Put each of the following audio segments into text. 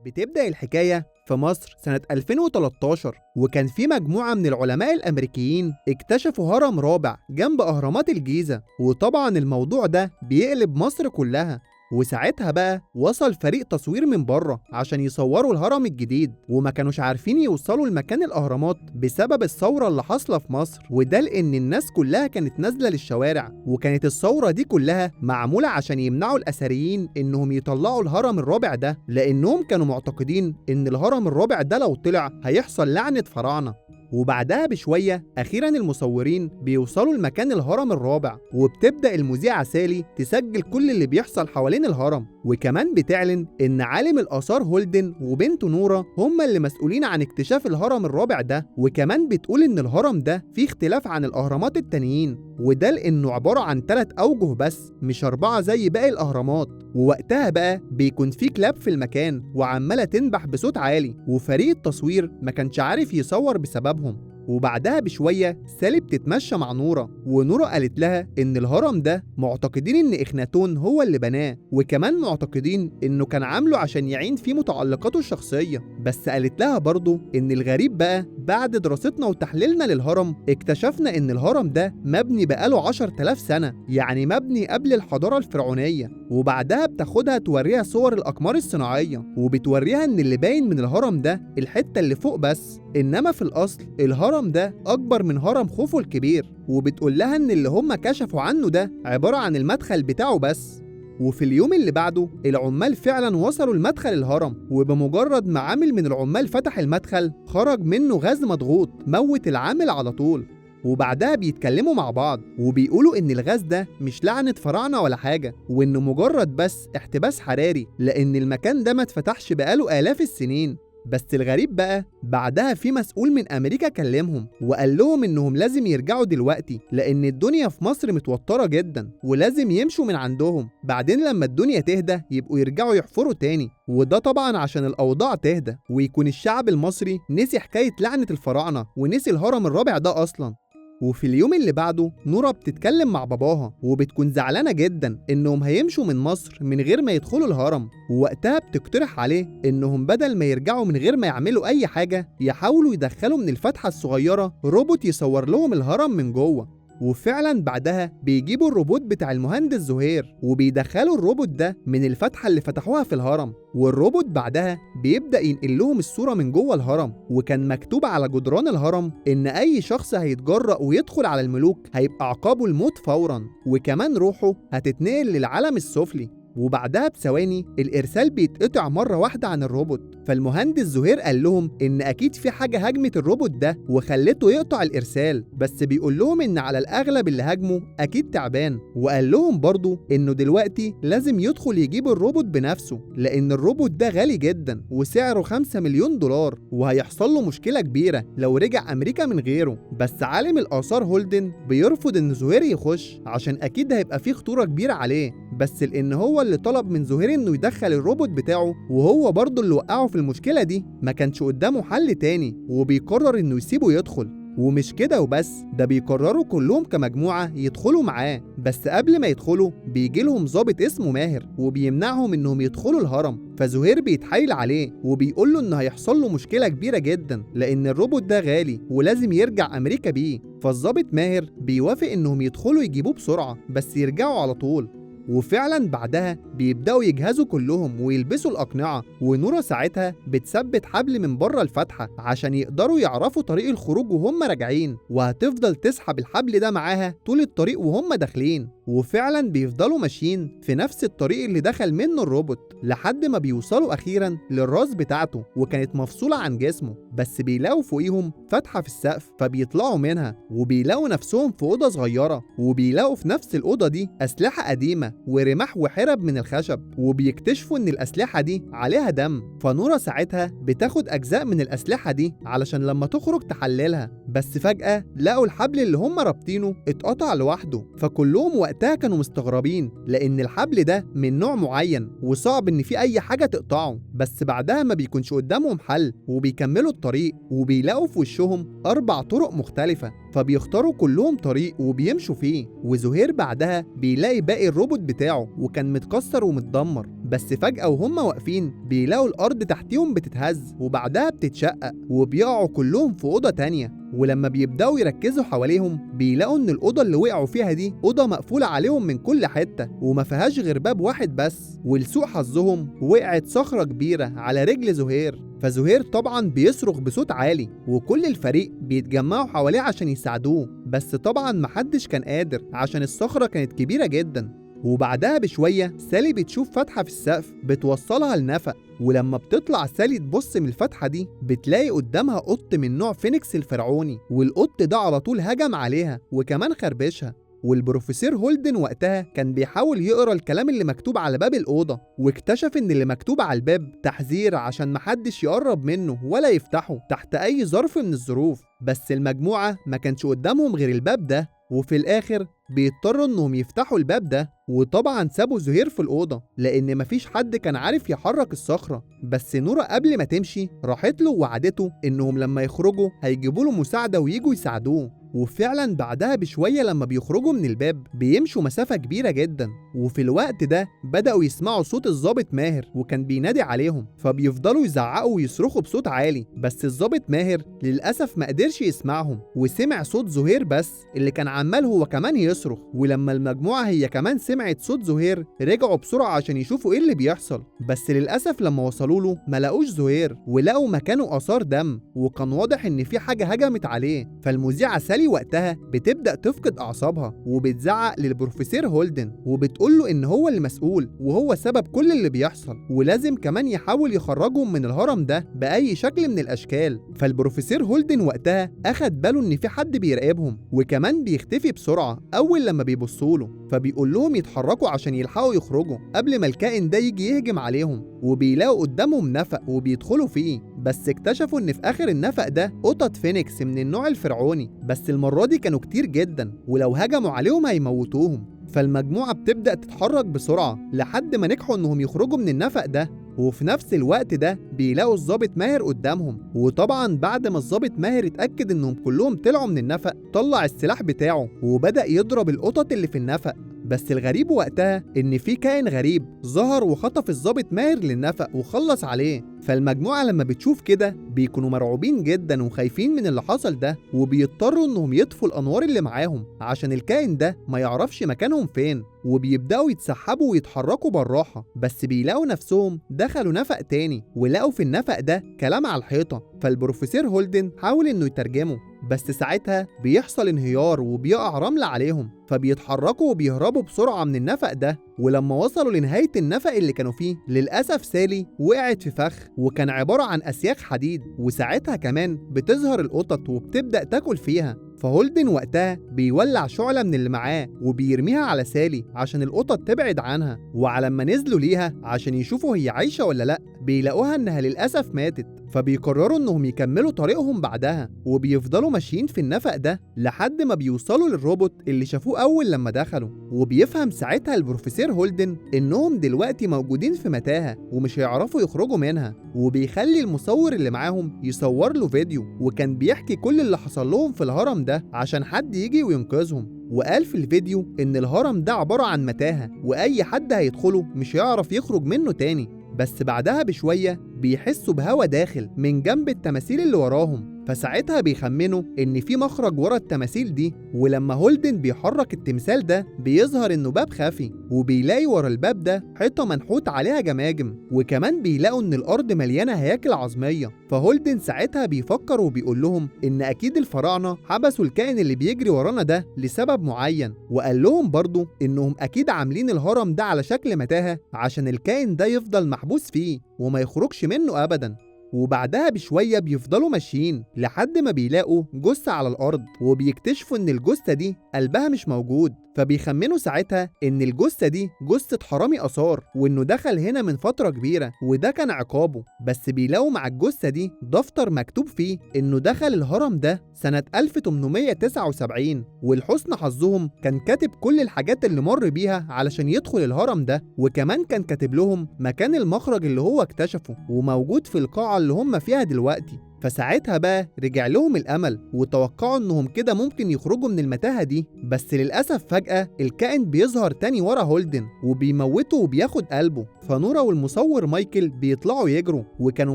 بتبدأ الحكاية في مصر سنة 2013، وكان في مجموعة من العلماء الأمريكيين اكتشفوا هرم رابع جنب أهرامات الجيزة، وطبعا الموضوع ده بيقلب مصر كلها. وساعتها بقى وصل فريق تصوير من بره عشان يصوروا الهرم الجديد، وما كانوش عارفين يوصلوا لمكان الأهرامات بسبب الثورة اللي حاصلة في مصر، وده لأن الناس كلها كانت نازلة للشوارع، وكانت الثورة دي كلها معمولة عشان يمنعوا الأثريين إنهم يطلعوا الهرم الرابع ده، لأنهم كانوا معتقدين إن الهرم الرابع ده لو طلع هيحصل لعنة فراعنة. وبعدها بشوية أخيراً المصورين بيوصلوا لمكان الهرم الرابع، وبتبدأ المذيعة سالي تسجل كل اللي بيحصل حوالين الهرم، وكمان بتعلن إن عالم الآثار هولدن وبنته نورة هما اللي مسؤولين عن اكتشاف الهرم الرابع ده، وكمان بتقول إن الهرم ده فيه اختلاف عن الأهرامات التانيين، وده لأنه عبارة عن 3 أوجه بس مش 4 زي باقي الأهرامات. ووقتها بقى بيكون في كلاب في المكان وعمالة تنبح بصوت عالي، وفريق التصوير ما كانش عارف يصور بسببهم. وبعدها بشوية سالي بتتمشى مع نورة، ونورة قالت لها إن الهرم ده معتقدين إن إخناتون هو اللي بناه، وكمان معتقدين إنه كان عامله عشان يعين فيه متعلقاته الشخصية. بس قالت لها برضه إن الغريب بقى بعد دراستنا وتحليلنا للهرم اكتشفنا إن الهرم ده مبني بقاله 10,000 سنة، يعني مبني قبل الحضارة الفرعونية. وبعدها بتاخدها توريها صور الأقمار الصناعية، وبتوريها إن اللي باين من الهرم ده الحتة اللي فوق بس، إنما في الأصل الهرم ده أكبر من هرم خوفو الكبير، وبتقول لها إن اللي هم كشفوا عنه ده عبارة عن المدخل بتاعه بس. وفي اليوم اللي بعده العمال فعلا وصلوا لمدخل الهرم، وبمجرد ما عامل من العمال فتح المدخل خرج منه غاز مضغوط موت العامل على طول. وبعدها بيتكلموا مع بعض وبيقولوا إن الغاز ده مش لعنة فراعنة ولا حاجة، وإنه مجرد بس احتباس حراري، لأن المكان ده ما اتفتحش بقاله آلاف السنين. بس الغريب بقى بعدها في مسؤول من أمريكا كلمهم وقال لهم إنهم لازم يرجعوا دلوقتي، لأن الدنيا في مصر متوترة جدا ولازم يمشوا من عندهم، بعدين لما الدنيا تهدى يبقوا يرجعوا يحفروا تاني. وده طبعا عشان الأوضاع تهدى ويكون الشعب المصري نسي حكاية لعنة الفراعنة ونسي الهرم الرابع ده أصلا. وفي اليوم اللي بعده نورة بتتكلم مع باباها وبتكون زعلانة جدا إنهم هيمشوا من مصر من غير ما يدخلوا الهرم، ووقتها بتقترح عليه إنهم بدل ما يرجعوا من غير ما يعملوا أي حاجة يحاولوا يدخلوا من الفتحة الصغيرة روبوت يصور لهم الهرم من جوه. وفعلا بعدها بيجيبوا الروبوت بتاع المهندس زهير وبيدخلوا الروبوت ده من الفتحة اللي فتحوها في الهرم، والروبوت بعدها بيبدأ ينقل لهم الصورة من جوه الهرم، وكان مكتوب على جدران الهرم إن أي شخص هيتجرأ ويدخل على الملوك هيبقى عقابه الموت فورا، وكمان روحه هتتنقل للعالم السفلي. وبعدها بثواني الإرسال بيتقطع مرة واحدة عن الروبوت، فالمهندس زهير قال لهم إن أكيد في حاجة هاجمت الروبوت ده وخلته يقطع الإرسال، بس بيقول لهم إن على الأغلب اللي هاجمه أكيد تعبان، وقال لهم برضه إنه دلوقتي لازم يدخل يجيب الروبوت بنفسه، لأن الروبوت ده غالي جدا وسعره 5 مليون دولار، وهيحصل له مشكلة كبيرة لو رجع أمريكا من غيره. بس عالم الآثار هولدن بيرفض إن زهير يخش عشان أكيد هيبقى فيه خطورة كبيرة عليه، بس لأن هو اللي طلب من زهير انه يدخل الروبوت بتاعه وهو برضه اللي وقعه في المشكلة دي، ما كانش قدامه حل تاني، وبيقرر انه يسيبه يدخل. ومش كده وبس، ده بيقرروا كلهم كمجموعة يدخلوا معاه، بس قبل ما يدخلوا بيجي لهم ضابط اسمه ماهر وبيمنعهم انهم يدخلوا الهرم، فزهير بيتحايل عليه وبيقول له ان هيحصل له مشكلة كبيرة جدا لان الروبوت ده غالي ولازم يرجع امريكا بيه. فالضابط ماهر بيوافق انهم يدخلوا يجيبوه بسرعة بس يرجعوا على طول. وفعلا بعدها بيبدأوا يجهزوا كلهم ويلبسوا الأقنعة، ونورة ساعتها بتثبت حبل من بره الفتحة عشان يقدروا يعرفوا طريق الخروج وهم راجعين، وهتفضل تسحب الحبل ده معاها طول الطريق وهم داخلين. وفعلا بيفضلوا ماشيين في نفس الطريق اللي دخل منه الروبوت لحد ما بيوصلوا أخيرا للراس بتاعته، وكانت مفصولة عن جسمه، بس بيلاقوا فوقيهم فتحة في السقف فبيطلعوا منها، وبيلاقوا نفسهم في أوضة صغيرة، وبيلاقوا في نفس الأوضة دي أسلحة قديمة ورماح وحرب من الخشب، وبيكتشفوا إن الأسلحة دي عليها دم. فنورة ساعتها بتاخد أجزاء من الأسلحة دي علشان لما تخرج تحللها. بس فجأة لقوا الحبل اللي هم رابطينه اتقطع لوحده، فكلهم وقتها كانوا مستغربين لأن الحبل ده من نوع معين وصعب إن في أي حاجة تقطعه. بس بعدها ما بيكونش قدامهم حل وبيكملوا الطريق، وبيلاقوا في وشهم 4 طرق مختلفة، فبيختاروا كلهم طريق وبيمشوا فيه. وزهير بعدها بيلاقي باقي الروبوت بتاعه وكان متكسر ومتدمر، بس فجأة وهم واقفين بيلاقوا الأرض تحتيهم بتتهز وبعدها بتتشقق وبيقعوا كلهم في أوضة تانية. ولما بيبدأوا يركزوا حواليهم بيلاقوا إن الأوضة اللي وقعوا فيها دي أوضة مقفولة عليهم من كل حتة وما فيهاش غير باب واحد بس، ولسوء حظهم وقعت صخرة كبيرة على رجل زهير. فزهير طبعا بيصرخ بصوت عالي وكل الفريق بيتجمعوا حواليه عشان يساعدوه، بس طبعا محدش كان قادر عشان الصخرة كانت كبيرة جدا. وبعدها بشوية سالي بتشوف فتحة في السقف بتوصلها لنفق، ولما بتطلع سالي تبص من الفتحة دي بتلاقي قدامها قط من نوع فينيكس الفرعوني، والقط ده على طول هجم عليها وكمان خربشها. والبروفيسور هولدن وقتها كان بيحاول يقرا الكلام اللي مكتوب على باب الأوضة، واكتشف إن اللي مكتوب على الباب تحذير عشان محدش يقرب منه ولا يفتحه تحت أي ظرف من الظروف. بس المجموعة ما كانش قدامهم غير الباب ده، وفي الآخر بيضطروا إنهم يفتحوا الباب ده. وطبعا سابوا زهير في الأوضة لأن مفيش حد كان عارف يحرك الصخرة. بس نورة قبل ما تمشي راحت له ووعدته إنهم لما يخرجوا هيجيبوا له مساعدة ويجوا يساعدوه. وفعلا بعدها بشوية لما بيخرجوا من الباب بيمشوا مسافة كبيرة جدا، وفي الوقت ده بدأوا يسمعوا صوت الضابط ماهر وكان بينادي عليهم، فبيفضلوا يزعقوا ويصرخوا بصوت عالي. بس الضابط ماهر للأسف ما قدرش يسمعهم وسمع صوت زهير بس اللي كان عمال هو كمان يصرخ. ولما المجموعة هي كمان سمعت صوت زهير رجعوا بسرعة عشان يشوفوا ايه اللي بيحصل، بس للأسف لما وصلوا له ما لقوش زهير ولقوا مكانه آثار دم، وكان واضح ان في حاجة هجمت عليه. فالمذيعة سالي وقتها بتبدأ تفقد أعصابها وبتزعق للبروفيسور هولدن وبتقول له إن هو المسؤول وهو سبب كل اللي بيحصل، ولازم كمان يحاول يخرجهم من الهرم ده بأي شكل من الأشكال. فالبروفيسور هولدن وقتها أخد باله إن في حد بيراقبهم وكمان بيختفي بسرعة أول لما بيبصوا له، فبيقول لهم يتحركوا عشان يلحقوا يخرجوا قبل ما الكائن ده يجي يهجم عليهم. وبيلاقوا قدامهم نفق وبيدخلوا فيه، بس اكتشفوا إن في آخر النفق ده قطط فينيكس من النوع الفرعوني، بس المرة دي كانوا كتير جدا ولو هجموا عليهم هيموتوهم. فالمجموعة بتبدأ تتحرك بسرعة لحد ما نجحوا إنهم يخرجوا من النفق ده. وفي نفس الوقت ده بيلاقوا الضابط ماهر قدامهم، وطبعا بعد ما الضابط ماهر اتأكد إنهم كلهم طلعوا من النفق طلع السلاح بتاعه وبدأ يضرب القطط اللي في النفق. بس الغريب وقتها إن في كائن غريب ظهر وخطف الضابط ماهر للنفق وخلص عليه. فالمجموعة لما بتشوف كده بيكونوا مرعوبين جدا وخايفين من اللي حصل ده، وبيضطروا إنهم يطفوا الأنوار اللي معاهم عشان الكائن ده ما يعرفش مكانهم فين، وبيبدأوا يتسحبوا ويتحركوا بالراحة. بس بيلاقوا نفسهم دخلوا نفق تاني ولقوا في النفق ده كلام على الحيطة، فالبروفيسور هولدن حاول إنه يترجمه، بس ساعتها بيحصل انهيار وبيقع رمل عليهم، فبيتحركوا وبيهربوا بسرعة من النفق ده. ولما وصلوا لنهاية النفق اللي كانوا فيه للأسف سالي وقعت في فخ وكان عبارة عن أسياخ حديد، وساعتها كمان بتظهر القطط وبتبدأ تاكل فيها. فهولدن وقتها بيولع شعلة من اللي معاه وبيرميها على سالي عشان القطط تبعد عنها، وعلى ما نزلوا ليها عشان يشوفوا هي عايشة ولا لأ بيلاقوها إنها للأسف ماتت. فبيقرروا إنهم يكملوا طريقهم بعدها، وبيفضلوا ماشيين في النفق ده لحد ما بيوصلوا للروبوت اللي شافوه أول لما دخلوا. وبيفهم ساعتها البروفيسور هولدن إنهم دلوقتي موجودين في متاهة ومش هيعرفوا يخرجوا منها، وبيخلي المصور اللي معاهم يصور له فيديو وكان بيحكي كل اللي حصل لهم في الهرم ده عشان حد يجي وينقذهم. وقال في الفيديو إن الهرم ده عبارة عن متاهة وأي حد هيدخله مش هيعرف يخرج منه تاني. بس بعدها بشوية بيحسوا بهوا داخل من جنب التماثيل اللي وراهم، فساعتها بيخمنوا إن في مخرج ورا التماثيل دي. ولما هولدن بيحرك التمثال ده بيظهر إنه باب خفي، وبيلاقي ورا الباب ده حيطة منحوت عليها جماجم، وكمان بيلاقوا إن الأرض مليانة هياكل عظمية. فهولدن ساعتها بيفكر وبيقول لهم إن أكيد الفراعنة حبسوا الكائن اللي بيجري ورانا ده لسبب معين، وقال لهم برضه إنهم أكيد عاملين الهرم ده على شكل متاهة عشان الكائن ده يفضل محبوس فيه وما يخرجش منه أبداً. وبعدها بشوية بيفضلوا ماشيين لحد ما بيلاقوا جثة على الأرض، وبيكتشفوا إن الجثة دي قلبها مش موجود. فبيخمنوا ساعتها إن الجثة دي جثة حرامي آثار، وإنه دخل هنا من فترة كبيرة وده كان عقابه. بس بيلاقوا مع الجثة دي دفتر مكتوب فيه إنه دخل الهرم ده سنة 1879، ولحسن حظهم كان كاتب كل الحاجات اللي مر بيها علشان يدخل الهرم ده، وكمان كان كاتب لهم مكان المخرج اللي هو اكتشفه وموجود في القاعة اللي هم فيها دلوقتي. فساعتها بقى رجع لهم الأمل وتوقعوا إنهم كده ممكن يخرجوا من المتاهة دي. بس للأسف فجأة الكائن بيظهر تاني ورا هولدن وبيموته وبياخد قلبه. فنورا والمصور مايكل بيطلعوا يجروا، وكانوا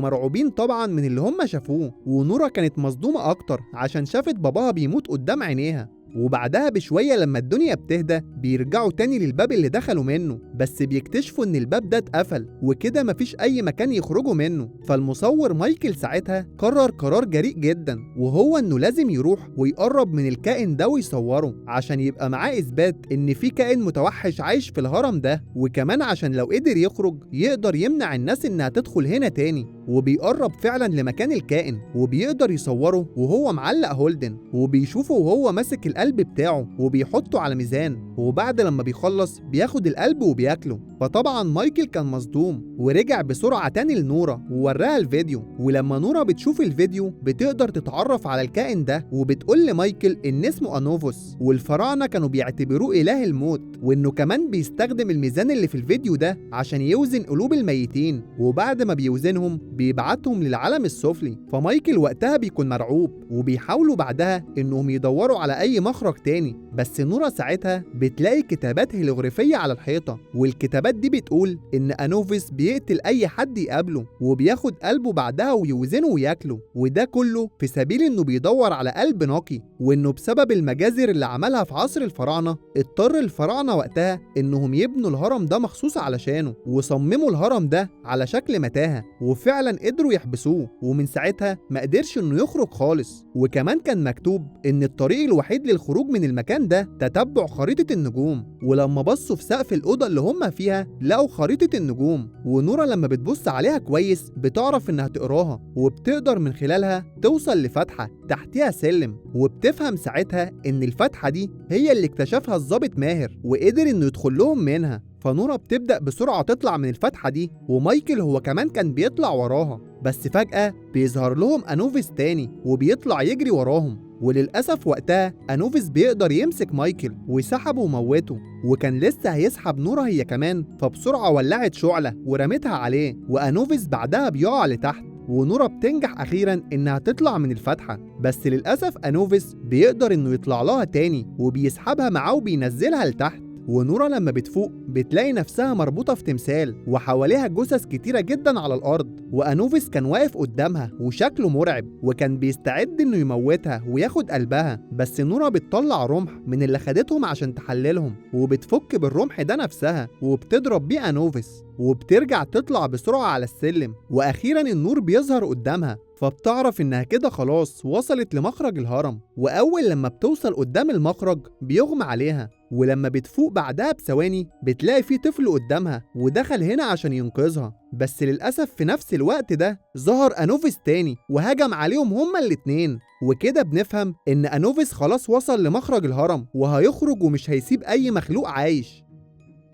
مرعوبين طبعا من اللي هم شافوه، ونورا كانت مصدومة أكتر عشان شافت باباها بيموت قدام عينيها. وبعدها بشوية لما الدنيا بتهدى بيرجعوا تاني للباب اللي دخلوا منه، بس بيكتشفوا إن الباب ده اتقفل وكده مفيش أي مكان يخرجوا منه. فالمصور مايكل ساعتها قرر قرار جريء جدا، وهو إنه لازم يروح ويقرب من الكائن ده ويصوره عشان يبقى معاه إثبات إن في كائن متوحش عايش في الهرم ده، وكمان عشان لو قدر يخرج يقدر يمنع الناس إنها تدخل هنا تاني. وبيقرب فعلا لمكان الكائن وبيقدر يصوره وهو معلق هولدن، وبيشوفه وهو ماسك القلب بتاعه وبيحطه على ميزان، وبعد لما بيخلص بياخد القلب وبياكله. فطبعا مايكل كان مصدوم ورجع بسرعة تاني لنورا ووراها الفيديو. ولما نورا بتشوف الفيديو بتقدر تتعرف على الكائن ده، وبتقول لمايكل ان اسمه أنوفوس، والفراعنة كانوا بيعتبروه إله الموت، وانه كمان بيستخدم الميزان اللي في الفيديو ده عشان يوزن قلوب الميتين، وبعد ما بيوزنهم بيبعتهم للعالم السفلي. فمايكل وقتها بيكون مرعوب، وبيحاولوا بعدها انهم يدوروا على اي مخرج تاني، بس نورا ساعتها بتلاقي كتابات هيروغليفية على الحيطة، والكتابات دي بتقول إن أنوفيس بيقتل أي حد يقابله وبياخد قلبه بعدها ويوزنه وياكله، وده كله في سبيل إنه بيدور على قلب نقي، وإنه بسبب المجازر اللي عملها في عصر الفراعنة اضطر الفراعنة وقتها إنهم يبنوا الهرم ده مخصوص علشانه، وصمموا الهرم ده على شكل متاهة، وفعلا قدروا يحبسوه، ومن ساعتها ما قدرش إنه يخرج خالص. وكمان كان مكتوب إن الطريق الوحيد للخروج من المكان ده تتبع خريطة النجوم، ولما بصوا في سقف الأوضة اللي هم فيها لقوا خريطة النجوم، ونورا لما بتبص عليها كويس بتعرف إنها تقراها، وبتقدر من خلالها توصل لفتحة تحتها سلم، وبتفهم ساعتها إن الفتحة دي هي اللي اكتشفها الضابط ماهر وقدر إنه يدخل لهم منها. فنورا بتبدأ بسرعة تطلع من الفتحة دي، ومايكل هو كمان كان بيطلع وراها، بس فجأة بيظهر لهم أنوفيس تاني وبيطلع يجري وراهم، وللأسف وقتها أنوفيس بيقدر يمسك مايكل وسحبه وموته، وكان لسه هيسحب نورا هي كمان، فبسرعة ولعت شعلة ورمتها عليه، وأنوفيس بعدها بيقع لتحت، ونورا بتنجح أخيرا إنها تطلع من الفتحة، بس للأسف أنوفيس بيقدر إنه يطلع لها تاني وبيسحبها معاه وبينزلها لتحت. ونورا لما بتفوق بتلاقي نفسها مربوطة في تمثال وحواليها جثث كتيرة جدا على الأرض، وأنوفيس كان واقف قدامها وشكله مرعب وكان بيستعد إنه يموتها وياخد قلبها، بس نورا بتطلع رمح من اللي خدتهم عشان تحللهم، وبتفك بالرمح ده نفسها وبتضرب بيه أنوفيس، وبترجع تطلع بسرعة على السلم، وأخيرا النور بيظهر قدامها، فبتعرف إنها كده خلاص وصلت لمخرج الهرم. وأول لما بتوصل قدام المخرج بيغمى عليها، ولما بتفوق بعدها بثواني بتلاقي في طفل قدامها ودخل هنا عشان ينقذها، بس للأسف في نفس الوقت ده ظهر أنوفيس تاني وهجم عليهم هما الاتنين. وكده بنفهم إن أنوفيس خلاص وصل لمخرج الهرم وهيخرج ومش هيسيب أي مخلوق عايش.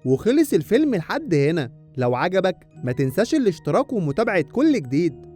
وخلص الفيلم لحد هنا. لو عجبك ما تنساش الاشتراك ومتابعة كل جديد.